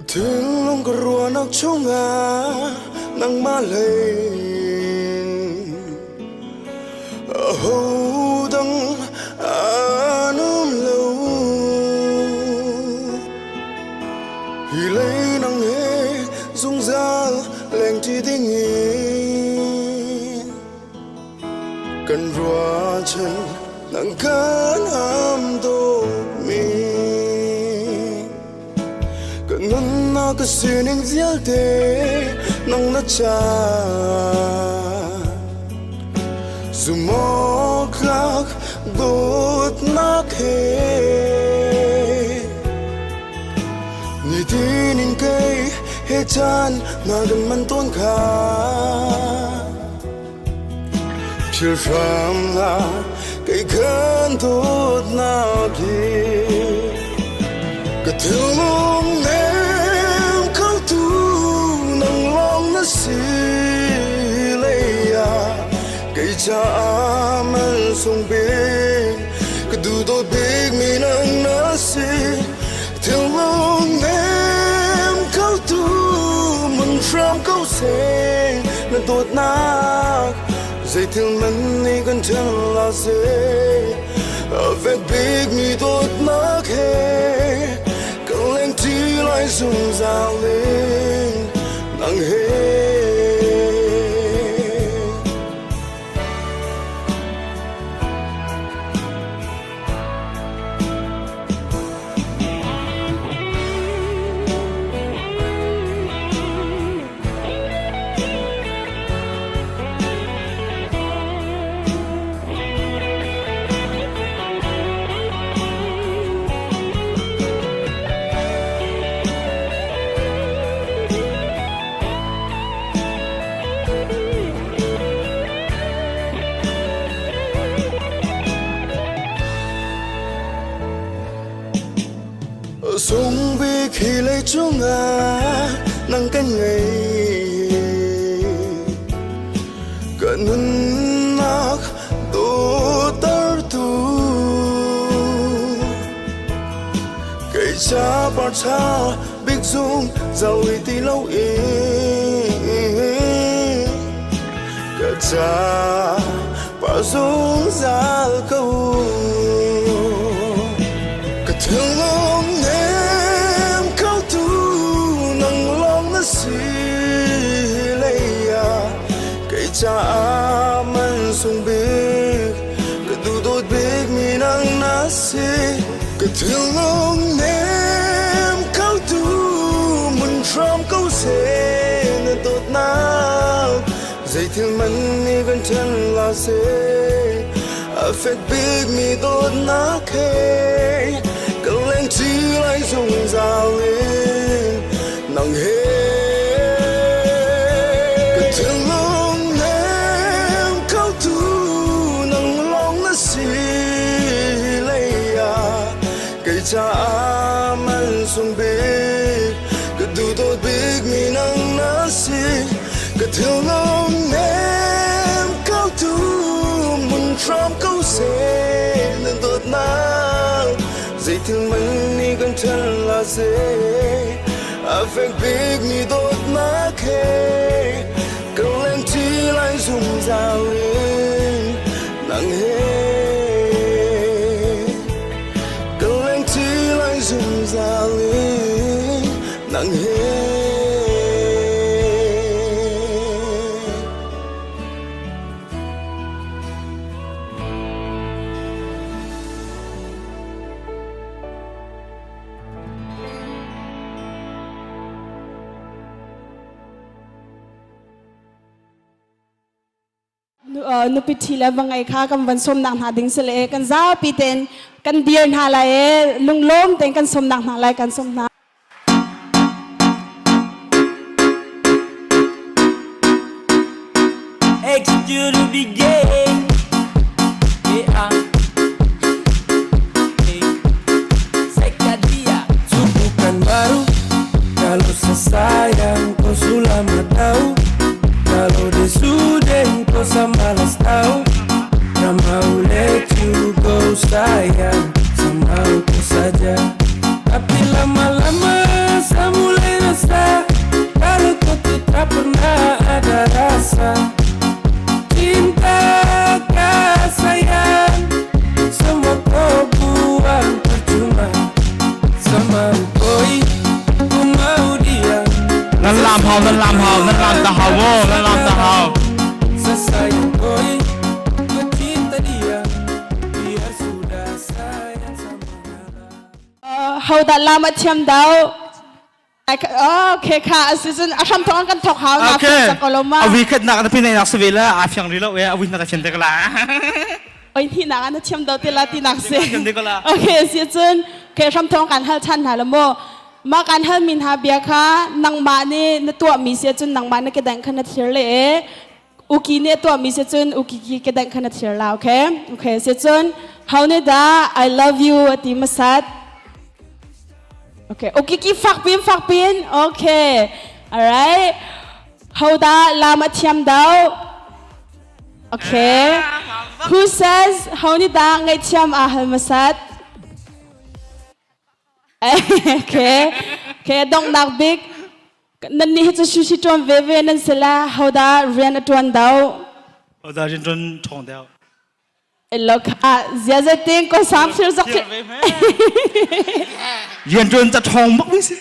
Thinlung ka ruahnak chungah nangmah hlei ahodang an um lo. Hi lei nang he zungzal lengṭi dingin kan ruahchan nang kan am dawtmi. Ka nunnak ka sining vialte nang na ca zumawk dawtnak he nitin in kei he caan na kan man tawn kha thil hram hna kei kan dawtnak hi ka thinlung nem kho tu nang lawng na si lei ah kei caah man sung bik ka duh dawt bik mi nang na si. Thinlung nem kho tu mun hram ko seh na dawtnak zeitil man nih kan ṭhen la seh a fek bik mi dawtnak he kan lengṭi lai zungzal in nang he. Sungbik hi lei cungah nang kan ngei ka nunnak dawtartu kei ca par tha bik zung zau i ti lo in ka ca par zungzal ko ka thinlung nem kho tu nang lawng na si lei ah kei caah man sung bik ka duh dawt bik mi nang na si. Ka thinlung nem kho tu mun hram ko seh na dawtnak zeithil man nih kan ṭhen la seh a fek bik mi dawtnak he kan lengṭi lai zungzal in nang he. Ka thinlung nem kho tu nang lawng na si lei ah kei caah man sung bik ka duh dawt bik mi nang na si. Ka thinlung nem kho tu mun hram ko seh na dawtnak zeitil man nih kan ṭhen la seh a fek bik mi dawtnak he kan lengṭi lai zungzal in nang he kan lengṭi lai zungzal in nang he. Nupi ṭhi le va ngei kha kan van sawmnak hna ding si le kan zapi tein kan dir hna lai i lunglawm tein kan sawmnak hna lai kan sawm hna. Execute the game. Yeah. Hey. Sekadia. Su bukan baru kalau saya sayang kau sudah tahu. Kalau dia sudah kau sama malas tahu. Tak mau let you go sayang, sama aku saja. Tapi lama-lama saya mulai lam hau nan lam hau nan lam ta hau wo nan lam ta hau. Saya sayang koi, kau cinta dia Biar sudah sayang sama ngalah Hodah lam a thiam dau? Okay kha asicun a hram thawng kan thok hau na Okay. ko lo ma. A wi khat nak na pin nak se ve la a fiang ri lo e a wi nak a thiam te ka la. Oi hi nak na thiam do te la ti nak se. Thiam te ko la. Okay si cun ke hram thawng kan hal chan hna la mo. Ma kan hal min ha bia kha nangmah nih na tuah mi si cun nangmah na kedeng kha na thir le e. Uki nih a tuah mi si cun uki ki kedeng kha na thir la okay? Okay si cun how ne da I love you ati masat. Okay okay ki fak pin fak pin okay. Alright. How da lam a thiam dau? Okay. Who says how ni da ngaihthiam aa hal hmasat? Okay. Okay, donghnak bik. Nan nih hi cu sushi ṭuan veve nan si la ho dah rian a ṭuan dau? Ho dah rian ṭuan ṭhawng deuh? Look, ah, zia zeitin ko sam thil zok Rian ṭuan ca ṭhawng bak mi si.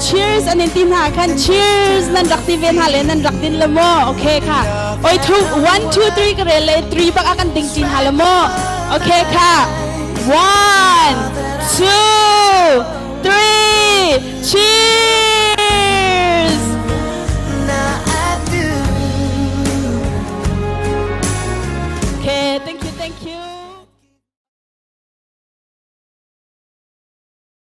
Cheers an in ti hna khan cheers nan rak ti ve hna le nan rak din le maw okay kha oi two one two three ka rel le three bak a kan ding chin ha le maw okay kha one two three cheers.